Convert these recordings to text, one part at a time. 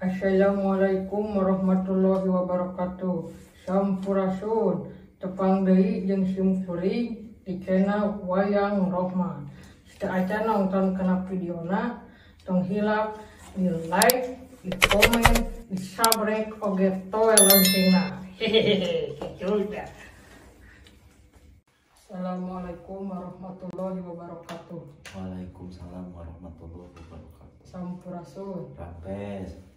Assalamualaikum warahmatullahi wabarakatuh. Sampurasun, tepang deui jeung simkuring di channel Wayang Rohman. Sateuacan nonton kana videona, tong hilap di like, di komen, di subscribe oge toel loncengna. Hehehe, kitu dah. Assalamualaikum warahmatullahi wabarakatuh. Waalaikumsalam warahmatullahi wabarakatuh. Sampurasun. Rampes.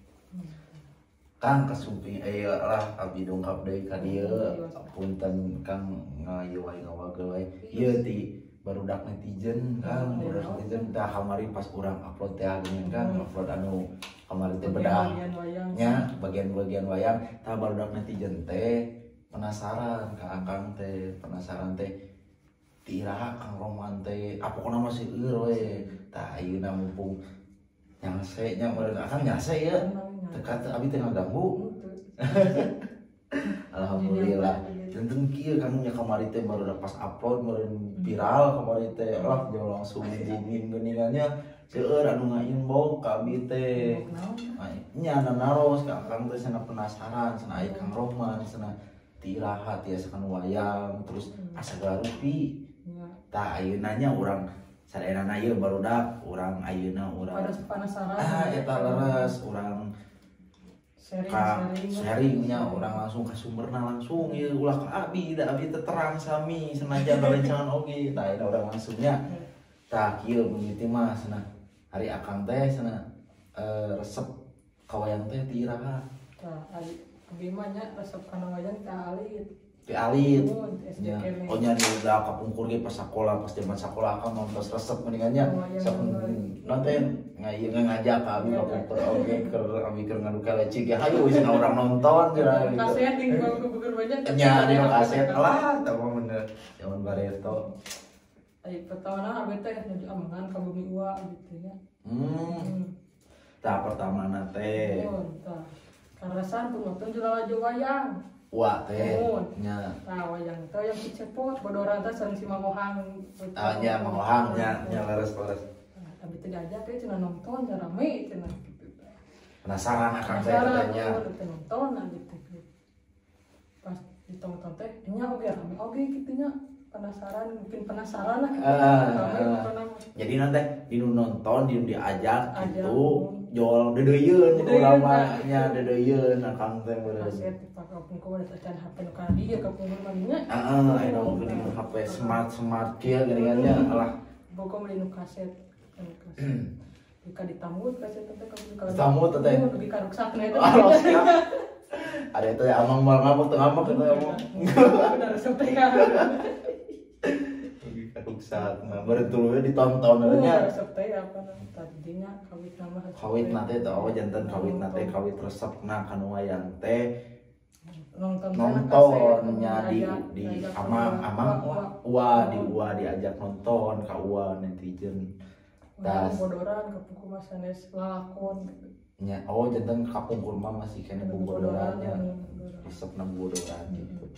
Kang kasumping aya lah abdi dongkap deui ka dieu. Punten Kang ngayu wae ngawagel wae. Ieu ti barudak netizen Kang, barudak netizen tah kamari pas urang upload teh geuning Kang, upload anu kamari teh bedah nya bagian-bagian wayang tah barudak netizen teh penasaran ka Akang teh, penasaran teh ti iraha Kang Rohman teh, ah pokona mah seueur we. Tah ayeuna mumpung nyangse nya meureun Akang nyangse ieu. Teka teu abi teh ngaganggu. Alhamdulillah. Janten kieu Kang nya kamari teh baru pas upload meureun viral kamari teh lah jauh langsung booming geuningannya seueur anu nga-inbox ka abi teh. Nya nanaros ka Akang teh cenah penasaran cenah aya Kang Rohman cenah ti iraha tiasa kana wayang terus asa garupi. Tah ayeuna nya urang sadayana ieu barudak urang ayeuna urang penasaran. Ah eta leres urang sharingnya orang langsung ke sumberna langsung ya ulah ke abi da abi terang sami senajan rerencangan oge tah ayeuna urang langsungnya tah kieu mimiti mah cenah hari Akang teh cenah resep ka wayang teh ti iraha tah abi mah nya resep kana wayang teh alit ti alit nya oh nya da kapungkur ge pas sakola pas zaman sakola Akang mah tos resep mendingannya sok nonton ngajak ka abi kapungkur oge keur abi keur ngadu kalecik ya hayu cenah urang nonton cenah gitu. Kaset jeung kubukur banyak nya di kaset lah tah mah bener zaman bareto. Ai pertamana abi teh nuju amengan ka bumi Uwa gitu nya. Tah pertamana teh. Tah. Karasan pun nonton lalajo wayang. Uwa teh nya. Tah wayang teh yang dicepot bodoran teh sareng si Mangohang. Ah nya Mangohang nya nya leres-leres. Abi teh diajak teh cenah nonton cenah rame cenah gitu. Penasaran Akang teh katanya. Nonton abi teh. Pas ditonton teh nya oge rame oge kitu nya. Penasaran mungkin penasaran lah gitu. Jadi nanti di nonton di diajak gitu jol deudeuyeun urang mah nya deudeuyeun Akang teh meureun. Kaset dipake pungkur acan HP nu ka dieu kapungkur mah nya. Heeh, aya mah geuning HP smart-smart kieu geuningan nya alah. Boko meuli nu kaset. Duka ditamut kaset teh ka ditamut teh. Dugi ka ruksakna eta. Ada itu ya amang mal ngambek teu ngambek eta amang. Udah resep teh ka. Ruksak nah baru ditonton nya resep teh apa tadinya kawit nama kawit na teh oh janten kawit na teh kawit resepna kana wayang teh nonton nya di amang amang Uwa di Uwa diajak nonton ka Uwa netizen tas bodoran kapungkur mah sanes lalakon nya oh janten kapungkur mah masih kene bodoran nya resepna bodoran gitu.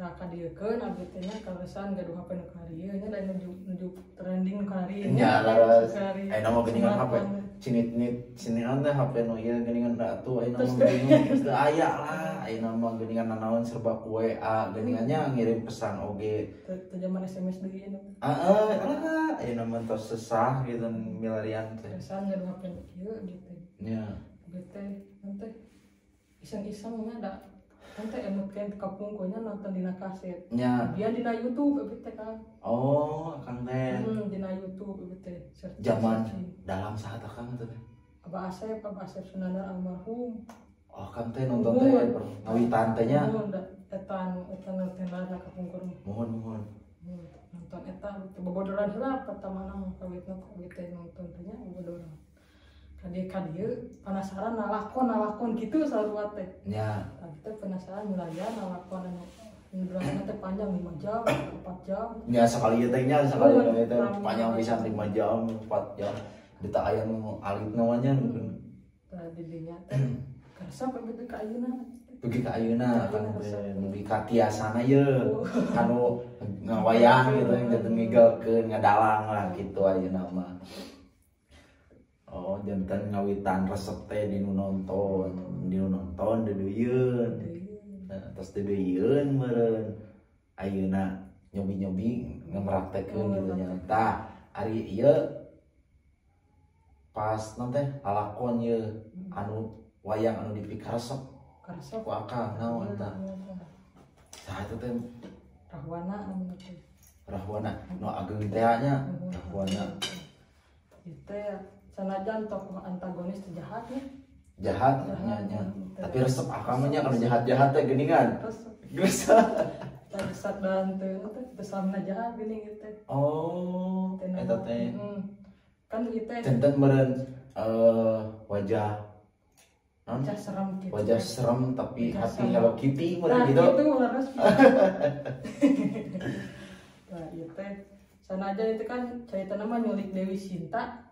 Tah kadieukeun abdi teh nya kaleresan gaduh HP nu karieu nya da nuju trending nu karieu nya leres ayeuna mah geuningan HP cinit-nit sinian teh HP nu ieu geuningan da atuh ayeuna mah geuningan geus teu aya lah ayeuna mah geuningan nanaon serba ku WA geuningan nya ngirim pesan oge teu zaman SMS deui nya heeh lah ayeuna mah tos sesah gitu milarian teh pesan gaduh HP nu kieu gitu nya abdi teh teh iseng-iseng nya da nanti emut kan kapungkurnya nonton dina kaset. Nya. Dia dina YouTube abdi teh Kang. Oh, Akang teh. Dina YouTube abdi teh. Zaman dalam saat Akang teh. Abah Asep Sunandar almarhum. Oh, Akang teh nonton teh ngawitan teh nya. Muhun eta anu eta nu tenar kapungkur. Muhun muhun. Nonton eta bobodoran heula pertamana mah kawitna abdi teh nonton teh nya bobodoran. Kadieu penasaran nalakon gitu sarua teh. Nya. Tah teh penasaran mulaya nalakon anu durasina teh panjang 5 jam, 4 jam. Nya sakali ieu teh nya sakali ieu teh panjang pisan 5 jam, 4 jam. Dita aya nu alitna mah nya. Tah di dinya teh karesep abdi ka ayeuna. Dugi ka ayeuna kan dugi ka tiasana ye kanu ngawayang gitu yang janten ngigelkeun ngadalang lah gitu ayeuna mah. Oh, janten ngawitan resep teh dinu nonton, dinu nonton deudeuieun. Nah, terus deudeuieun meureun ayeuna nyobi-nyobi ngemraktekeun gitu nya. Tah, ari ieu pas naon teh lalakon ieu anu wayang anu dipikaresep. Karesep ku akang naon tah? Saha eta teh? Rahwana anu teh. Rahwana nu ageung teh nya, Rahwana. Ieu teh sanajan tokoh antagonis teh jahat nya. Jahat nya nya. Tapi resep akang mah nya kana jahat-jahat teh geuningan. Resep. Resep. Resep dan teu teh teu samna jahat geuning ieu teh. Oh, eta teh. Kan ieu teh janten meureun wajah non? Wajah serem gitu. Wajah serem tapi wajah hati serem. Hello Kitty meureun nah, gitu. Gitu leres. Nah, ieu teh sanajan itu kan caritana mah nyulik Dewi Sinta.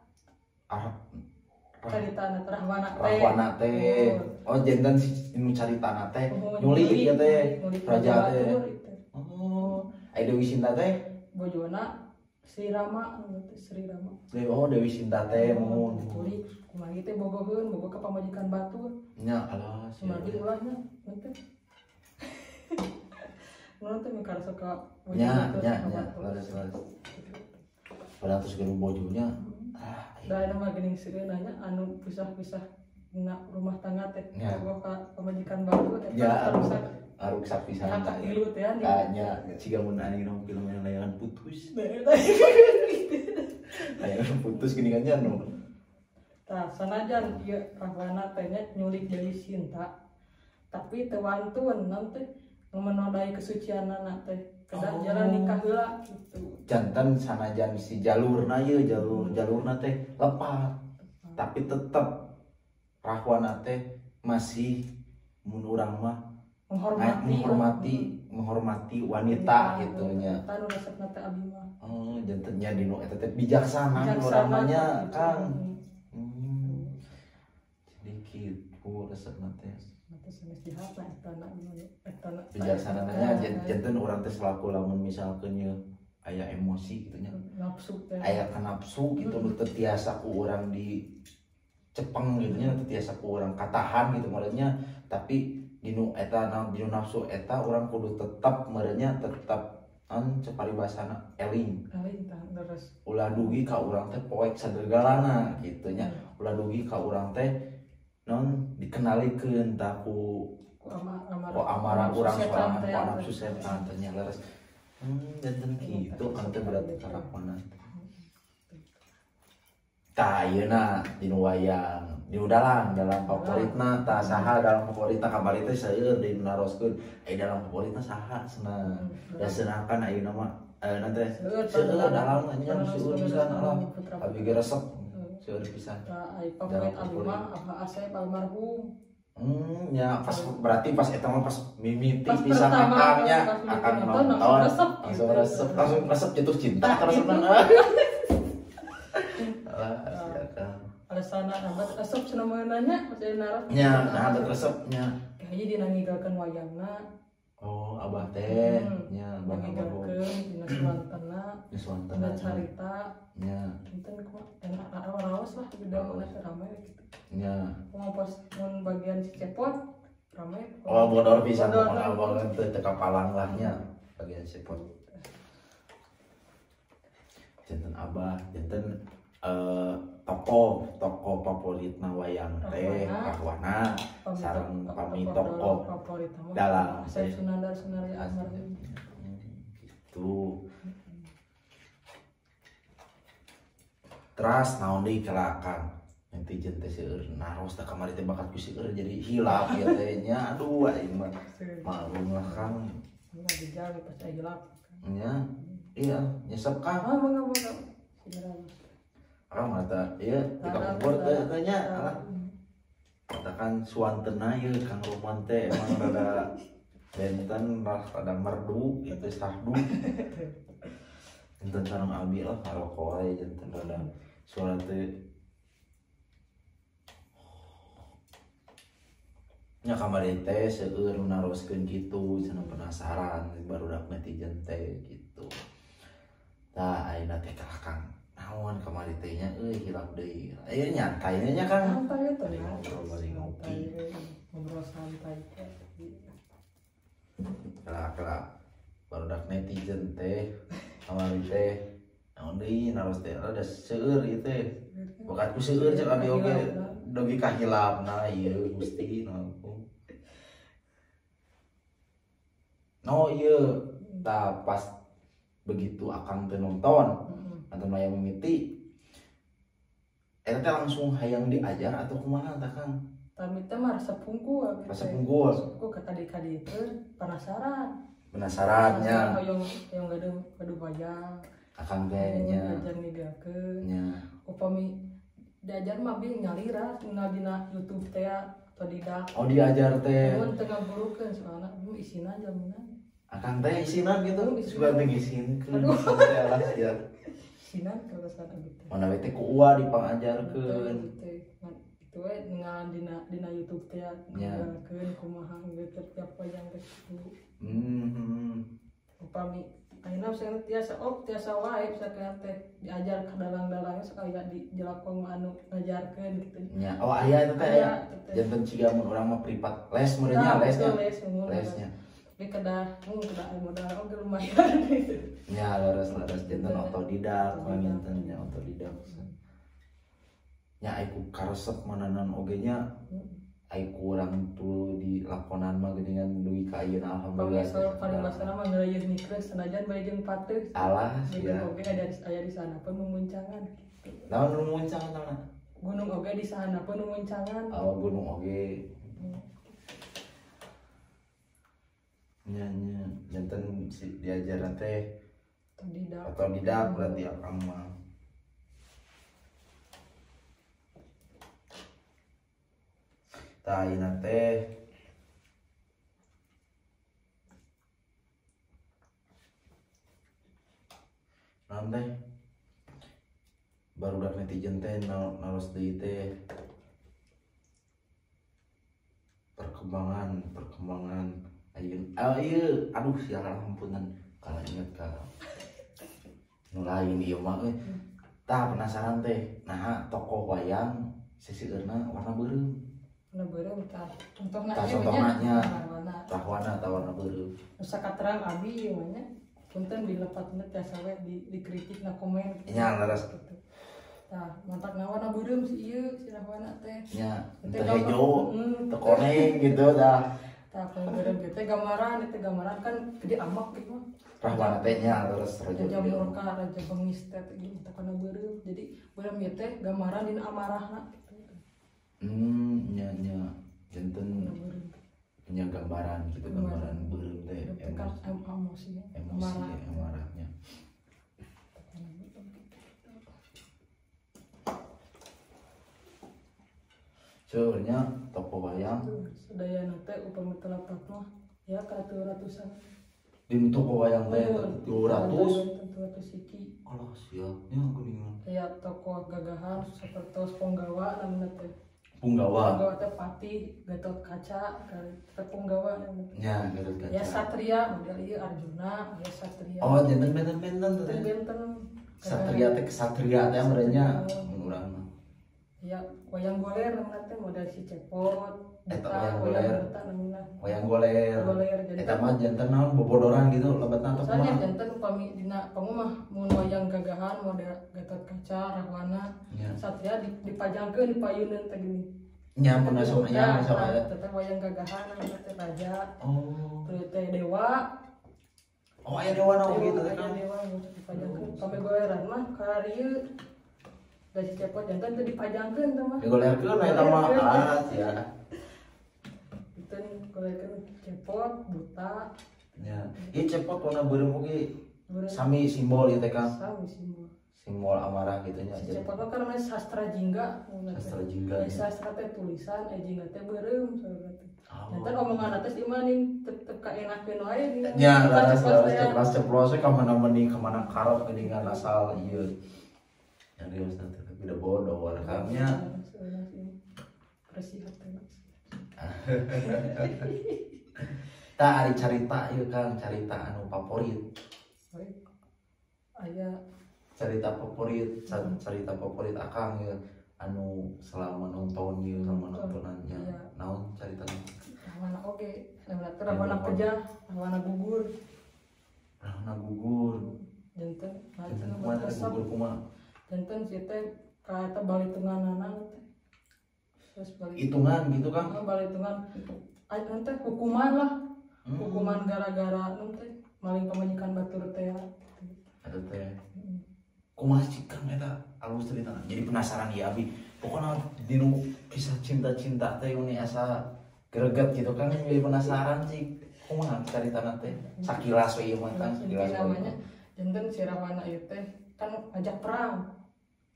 Caritana Rahwana teh. Rahwana teh. Oh, janten si nu caritana teh nyulik ieu teh raja teh. Oh, ai Dewi Sinta teh bojona Sri Rama, Sri Rama. Oh, Dewi Sinta teh mun. Nyulik kumaha teh bogoheun, bogoh ka pamajikan batur. Nya alah sia. Kumaha ulah nya teh. Nu teh mikarasa ka nya nya nya leres leres. Padahal terus gaduh bojonya. Ah, da eta mah geuning seueun nya anu pisah-pisah na rumah tangga teh bogoh ka pamajikan batur eta rusak. Aruksak pisan tah. Tilu teh nya siga mun ani nu film layangan putus. Layangan putus gini kan nya nu. Tah sanajan ieu Rahwana teh nya nyulik Dewi Sinta. Tapi teu wantun naon teh menodai kesucianana teh. Kedah jalan nikah heula gitu. Janten sanajan si jalurna ieu jalur jalurna teh lepat. Tapi tetep Rahwana teh masih mun urang mah menghormati wanita gitu nya. Oh, jantennya dinu eta teh bijaksana urang mah nya, Kang. Jadi kitu resepna teh. Bijaksana nya janten urang teh selaku lamun misalkeun ye aya emosi gitu nya. Nafsu teh. Aya kanapsu gitu nu teu tiasa ku urang di cepeng gitu nya, teu tiasa ku urang katahan gitu maksudnya, tapi dinu eta dinu nafsu eta urang kudu tetap merenya tetap an ceparibasana eling eling tah leres ulah dugi ka urang teh poek sagegalana kitu nya ulah dugi ka urang teh non dikenalikeun tah ku amarah urang sorangan ku nafsu setan teh nya leres janten kitu kan teh berarti karakterna tah ayeuna dinu wayang di dalang dalam favoritna tah saha dalam favoritna kamari teh seueur di naroskeun aya dalam favoritna saha cenah da senakan ayeuna mah ayeuna teh seueur dalang nya seueur pisan alah abi ge resep seueur pisan tah ai favorit abi mah Abah Asep almarhum nya pas berarti pas eta mah pas mimiti pisan akangnya akang nonton langsung resep langsung resep jatuh cinta karesepna alah silakan alasana abad resep cenah nanya pas aya naros nya nah abad resepnya kayaknya dina ngigalkeun wayangna oh abah teh nya abah ngigalkeun dina suwantena dina carita nya enten kumaha enak raos lah beda mana rame gitu nya mau pas mun bagian si Cepot rame oh bodor pisan pokona abah teh teu kapalang lah nya bagian Cepot janten abah janten tokoh tokoh favoritna wayang teh Rahwana sareng pami tokoh dalang Asep Sunandar Sunarya almarhum gitu. Teras naon deui kelakang netizen teh seueur naros tah kamari teh bakat ku seueur jadi hilap ieu teh nya aduh aing mah malum lah Kang dijaga pas aya hilap nya iya nyesep Kang ah mangga mangga ah mata iya di kapungkur teh tanya alah katakan suantena ieu Kang Roman teh emang rada benten lah rada merdu gitu sahdu enten sareng abi lah ngarokok wae janten rada suara teh nya kamari teh seueur nu naroskeun kitu cenah penasaran barudak netizen teh gitu tah ayeuna teh Kang naon Naon kamari teh nya euy hilap deui. Aya nyantai nya Kang. Santai teh. Ngobrol bari ngopi. Ngobrol santai. Kela-kela barudak netizen teh kamari teh naon deui naros teh ada seueur ieu teh. Bokat ku seueur cek abi oge dogi kahilapna ieu Gusti naon. No ieu tah pas begitu akang teh nonton atau wayang mimiti eta teh langsung hayang diajar atau kumaha tah Kang? Tami teh mah resep hungkul. Resep hungkul. Ku ka kadi-kadi teh penasaran. Penasaran nya. Hoyong hoyong gaduh wayang. Akang teh nya. Diajar ngegakeun. Nya. Upami diajar mah bi nyalira tinggal dina YouTube teh otodidak. Oh diajar teh. Mun teu ngaburukeun soalna isina jaminan. Akang teh isinan gitu, suka teh ngisinkeun sampai alas ya. Isinan kaleresan abdi teh. Mana we teh ku uwa dipangajarkeun. Itu we ngan dina YouTube teh ngajarkeun kumaha geus tiap wayang teh kitu. Upami ayeuna saya tiasa op tiasa wae sakeun teh diajar ka dalang-dalangna sok aya di jelakong anu ngajarkeun kitu. Nya, oh aya eta teh aya. Janten ciga mun urang mah privat les meureun nya lesnya. Lesnya. Tapi kedah modal oge lumayan gitu. Ya, leres-leres janten otodidak, panginten nya otodidak. Nya ai ku karesep mananan oge nya ai ku urang tuh di lakonan mah geuningan dugi ka ayeuna alhamdulillah. Paling basana mah ngarayeuh nikres sanajan bae jeung pateuh. Alah sia. Oge aya di sana pun mumuncangan gitu. Naon mumuncangan naon? Gunung oge di sana pun mumuncangan. Oh, gunung oge. Nya nya janten si diajaran teh otodidak berarti akang mah. Tah ayeuna teh naon teh barudak netizen teh naros deui teh perkembangan ayeuna ieu aduh siaran hampunten kalah inget ka nu lain ieu mah euy. Tah penasaran teh naha tokoh wayang seseueurna warna beureum. Warna beureum tah contohna nya Rahwana tah warna beureum. Nu sakaterang abi ieu nya punten dilepatna tiasa we dikritik na komen nya leres kitu. Tah mantakna warna beureum si ieu si Rahwana teh. Nya teu hejo teu koneng gitu tah. Tah beureum teh gambaran itu gambaran kan gede amak gitu mah. Rahwana teh nya terus raja murka, raja bengis teh gitu teh kana beureum. Jadi beureum ieu teh gambaran dina amarahna gitu. Nya nya janten nya gambaran gitu gambaran beureum teh emosi emosi amarahnya. Sebenarnya tokoh wayang sadayana teh upami telapak mah ya ka 300-an. Di tokoh wayang teh 300 300 hiji. Alah siapnya geuningan. Aya tokoh gagahan sapertos Punggawa namina teh. Punggawa. Punggawa teh patih Gatot Kaca teh Punggawa namina. Nya Gatot Kaca. Ya Satria model ieu Arjuna, ya Satria. Oh janten benten-benten teh. Benten. Satria teh kesatria teh meureun nya mun urang mah. Ya wayang goler namina teh model si Cepot. Eta wayang goler. Wayang goler. Goler jadi eta mah janten naon bobodoran gitu lebetna atau kumaha? Janten upami dina pangumah mun wayang gagahan model Gatot Kaca, Rahwana, Satria dipajangkeun di payuneun teh gini. Nya mun asup nya asup aya. Teh wayang gagahan namina teh raja. Oh. Terus teh dewa. Oh aya dewa naon gitu teh kan. Dewa dipajangkeun. Pami goleran mah ka dieu da si Cepot janten teh dipajangkeun teh mah. Digolerkeun eta mah ah sia. Janten golerkeun Cepot buta. Nya, ieu Cepot warna beureum oge sami simbol ieu teh Kang. Sami simbol. Simbol amarah gitu nya. Si Cepot mah kan namanya sastra jingga. Sastra jingga. Sastra teh tulisan, jingga teh beureum saurna teh. Janten omongan teh si maning tetep kaenakeun wae. Nya, leres ceplos ceplos ka mana mending ka mana karep geuningan asal ieu. Yang dia tapi udah bodoh rekamnya. Bersih hati. Tah ari carita ieu Kang, carita anu favorit. Aya Cerita favorit, cerita favorit Akang ya anu selama nonton ieu, selama nontonannya. Iya. Naon caritana? Rahwana oge, Rahwana teh Rahwana pejah, Rahwana gugur. Rahwana gugur. Janten, Janten kumaha teh gugur kumaha? Janten si teh ka eta balitunganana teh. Terus balik Hitungan gitu Kang. Oh, balitungan. Aya teh hukuman lah. Hukuman gara-gara nu teh maling pamajikan batur teh. Eta teh. Kumaha sih Kang eta alus ceritana. Jadi penasaran ya abi. Pokoknya dinu kisah cinta-cinta teh ini asa greget gitu kan, jadi penasaran sih. Kumaha caritana teh? Sakilas we ieu mah Kang, sakilas we. Namanya janten si Rahwana ieu teh kan ajak perang.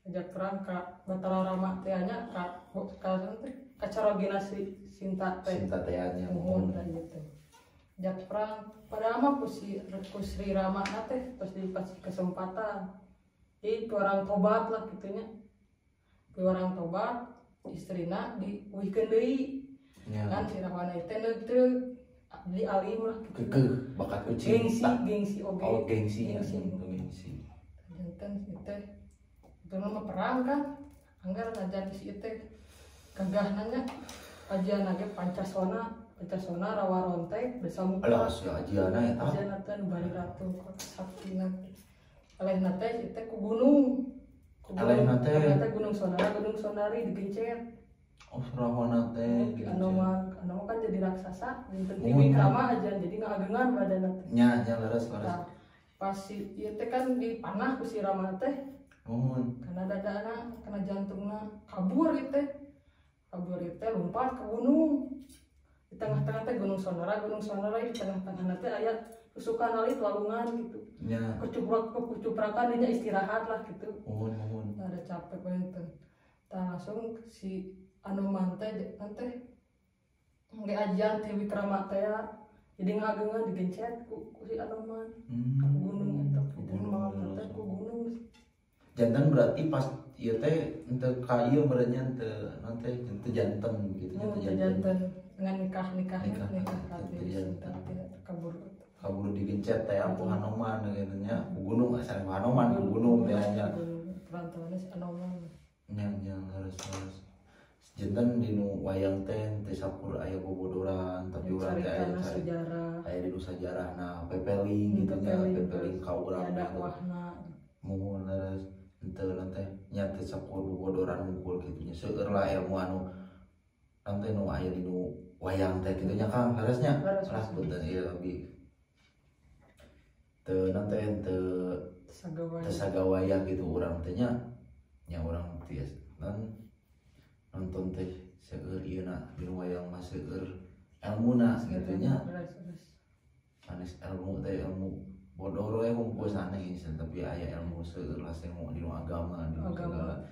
Ajak perang ka Batara Rama teh nya ka teh ka carogina si Sinta teh. Sinta teh nya muhun teh ieu teh. Ajak perang padahal mah ku si ku Sri Rama na teh terus dikasih kesempatan. Jadi orang tobat lah gitunya. Orang tobat istrina diuihkeun deui. Ya. Kan si Rahwana ieu teh teu jadi alim lah gitu. Kekeh bakat ku cinta. Gengsi, gengsi oge. Oh, gengsi, Gengsi. gengsi. Janten ieu teh itu mah perang kan. Anggar ngajar si ieu teh gagah nanya ajian ge Pancasona, Pancasona rawa rontek desa muka. Alah si ajiana eta. Ajiana teh nu bari ratu saktina. Alehna teh ieu teh ku gunung. Ku gunung. Alehna teh. Alehna teh Gunung Sonara, Gunung Sonari digencet. Oh, Rahwana teh Anoman, Anoman kan jadi raksasa, janten ti wikrama aja jadi ngagengan badanna teh. Nya, nya leres leres. Nah, pas si ieu teh kan dipanah ku si Rama teh. Muhun. Karena dadana, kena jantungna, kabur ieu teh. Kabur ieu teh lompat ke gunung. Di tengah-tengah teh Gunung Sonara, Gunung Sonara di tengah-tengahna teh aya tusukan alit walungan gitu. Nya. Kecuprak kucuprakan dinya istirahat lah gitu. Muhun, muhun. Nah, ada capek benten. Tah langsung si Anoman teh teh nge ajian teh wikrama teh jadi ngagengan digencet ku si Anoman. Ku gunung eta Ku gunung teh ku gunung. Janten berarti pas ieu teh henteu ka ieu meureun teu naon teh henteu janten gitu nya teu janten dengan nikah-nikah nikah ka teh kabur kabur digencet teh ku Hanoman gitu nya ku gunung asal ku Hanoman ku gunung teh nya. Perantaranya si Anoman. Nya nya harus harus. Janten dinu wayang teh teu sakur aya bobodoran tapi urang teh aya sejarah. Aya dinu sajarahna pepeling gitu nya pepeling ka urang dakwahna. Muhun leres henteu teh nya teu sakur bobodoran hungkul kitu nya seueur lah ilmu anu teh nu aya dinu wayang teh kitu nya Kang leres nya. Lah punten ieu abdi. Teu naon teh teu sagawayah gitu urang teh nya. Nya urang tias nonton teh seueur ieu na dinu wayang mah seueur elmuna kitu nya. Sanes ilmu teh ilmu bodor we hungkul sanes tapi aya ilmu seueur lah semu dinu agama dinu segala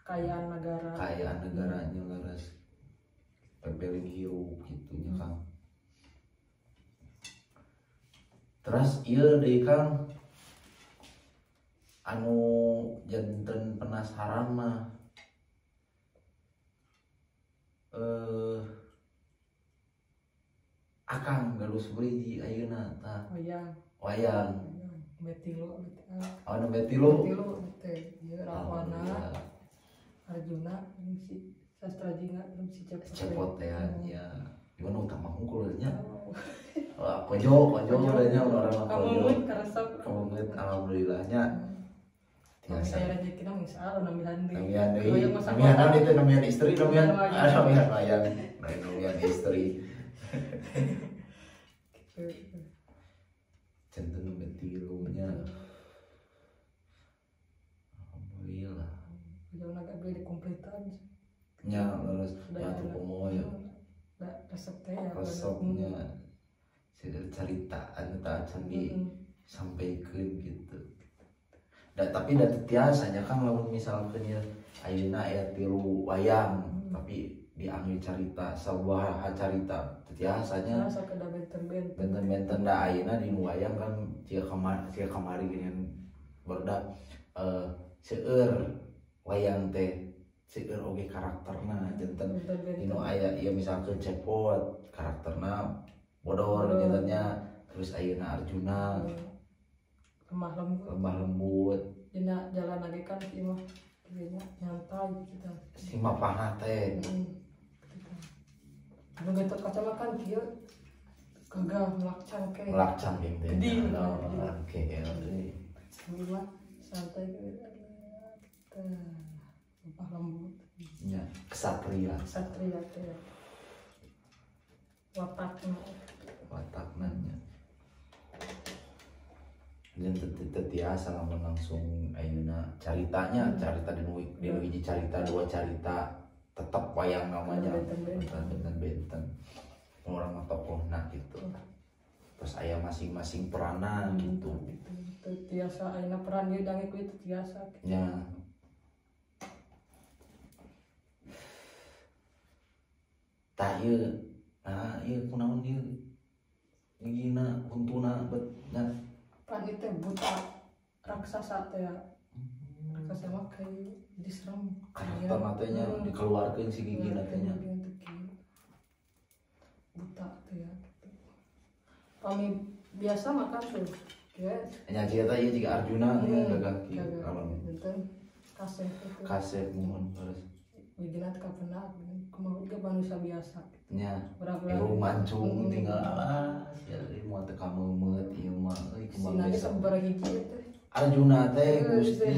kekayaan negara. Kekayaan negara nya leres. Pepeling hirup kitu nya Kang. Terus ieu deui Kang anu janten penasaran mah Akang Galuh Subriji ayeuna tah. Wayang. Wayang. Betilu, Oh, nu betilu. Betilu teh ieu Rahwana. Arjuna jeung si Sastrajinga jeung si Cepot. Cepot teh nya. Di mana utama hungkul nya. Wah, kojo kojo nya urang mah kojo. Kamungut karesep. Kamungut alhamdulillah nya. Biasa. Aya rezeki mah insyaallah nambihan deui. Nambihan deui. Nambihan naon itu nambihan istri, nambihan nambihan wayang. Nambihan istri. Gitu. Janten nu betilu nya. Alhamdulillah. Jauh agak beli dikompletan. Nya leres nya tuh komo ya. Da resep teh ya. Resepnya seueur carita anu teu acan disampaikeun gitu. Da, tapi da teu tiasa nya Kang lamun misalkeun ieu ayeuna aya tilu wayang tapi diambil carita sabuah carita teu tiasa nya. Sok da benten-benten. Benten-benten da ayeuna di wayang kan cia kamari geuningan barudak seueur wayang teh seueur oge karakterna janten dinu aya ieu misalkeun Cepot karakterna bodor jantennya terus ayeuna Arjuna lemah lembut, lemah lembut. Dina jalan lagi kan si mah kieu nyantai gitu. Si mapahna teh. Anu Gatot Kaca mah kan kieu gagah melak cangkeng. Melak cangkeng teh. Oke, si mah santai gitu. Lempah lembut. Nya, kesatria. Kesatria teh. Watakna. Watakna nya. Dan tetiasa lamun langsung ayeuna caritanya, carita dinu hiji carita, dua carita tetep wayang namanya benten-benten. Orang mah tokohna gitu. Terus aya masing-masing peranan gitu. Tiasa ayeuna peran ieu dange ku teu tiasa. Nya. Tah ieu, nah ieu kunaon ieu? Gigina huntuna bet nya. Pan ieu teh buta raksasa teh. Raksasa mah kayu jadi serem. Karakterna teh nya dikeluarkeun si gigina teh nya. Buta teh ya gitu. Pami biasa makan tuh. Kieu. Nya ieu teh ieu jiga Arjuna nya gagah kieu. Benten kasep gitu. Kasep muhun terus. Gigina teh kapenak kumaha ge manusia biasa. Nya. Irung mancung tinggal alah sia deui moal teu kameumeut ieu mah euy kumaha bisa sabaraha hiji teh. Arjuna teh Gusti.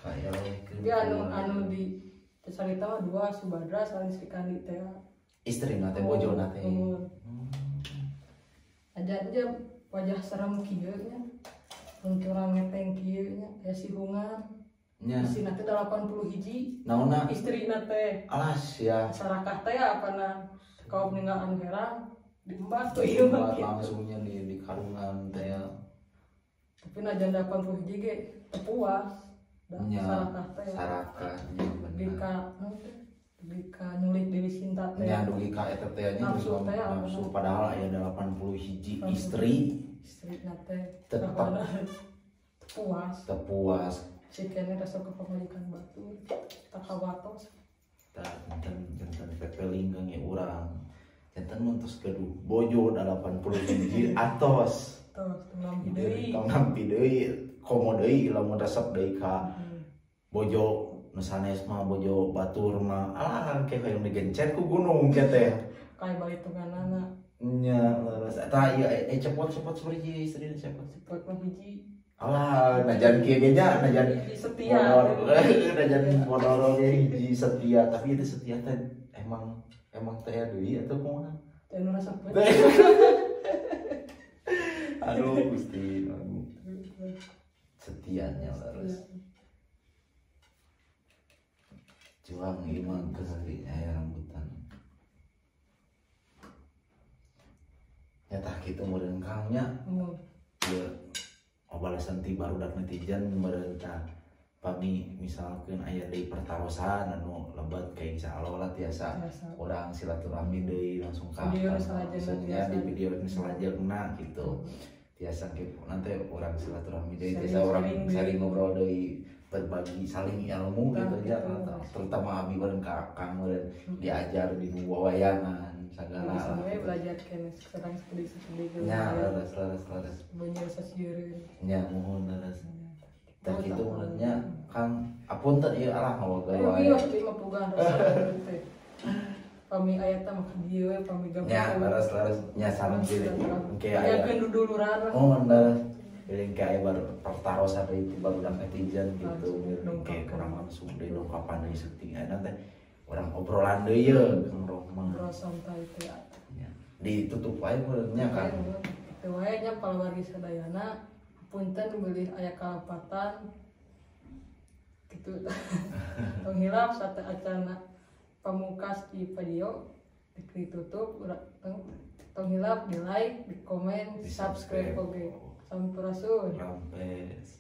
Kaelehkeun. Dia anu di carita mah dua Subadra sareng Sri Kandi teh. Istrina teh bojona teh. Aja aja wajah serem kieu nya. Luncuran ngeteng kieu nya aya sihungan. Nya. Istrina teh 80 hiji. Naonna? Istrina teh. Alas ya. Sarakah teh apana kaum ninggal anu herang diembat tuh ieu mah langsungnya di karungan teh. Tapi najan 80 hiji ge teu puas. Nya. Sarakah teh. Sarakah nya bener. Dugi ka nyulik Dewi Sinta teh. Nya dugi ka eta teh nya nafsu padahal aya 80 hiji istri. Istrina teh tetep puas. Teu puas. Si kene resep ke pemilikan batu tak kawatos tah janten pepeling kang urang janten mun tos gaduh bojo 80 hiji atos tos nampi deui tong nampi deui komo deui lamun resep deui ka bojo nu sanes mah bojo batur mah alah ke hayang digencet ku gunung ke teh kayak balitunganana nya leres tah ieu cepot-cepot sabariji istrina cepot mah hiji. Alah, najan kieu ge nya, najan setia. Najan modal ge hiji setia, tapi itu setia teh emang teh deui atau kumaha? Teh nu resep. Aduh, Gusti. Setianya leres. Cuang ieu mah geus aya rambutan. Nya tah kitu meureun Kang nya. Ieu balasan ti barudak netizen meureun pami misalkeun aya deui pertarosan anu lebat ka insyaallah lah tiasa urang silaturahmi deui langsung ka langsungnya di video nu salajengna gitu tiasa nanti urang silaturahmi deui tiasa urang saling ngobrol deui berbagi saling ilmu gitu ya terutama abi bareng ka Akang meureun diajar di wawayangan segala sampai belajar kene sedang sedih-sedih nya leres leres bunyi sasiereun nya muhun leres tah kitu meureun nya Kang apunten ieu alah ngawagel wae ieu teh mah puguhan resep teh pami aya teh mah dieu we pami gabung nya leres leres nya sareng deui engke aya yakeun duduluran lah oh leres jadi kayak baru pertarosan deui barudak netizen gitu engke kurang langsung deui dongkapan deui syuting aya teh urang obrolan deui ye Kang Rohman. Ngobrol santai teh. Nya. Ditutup wae meureun nya kan. Kitu wae nya palawargi sadayana punten bilih aya kalepatan kitu. Tong hilap sate acana pamungkas di video ditutup tong hilap di like, di komen, di subscribe oge. Sampurasun. Rampes.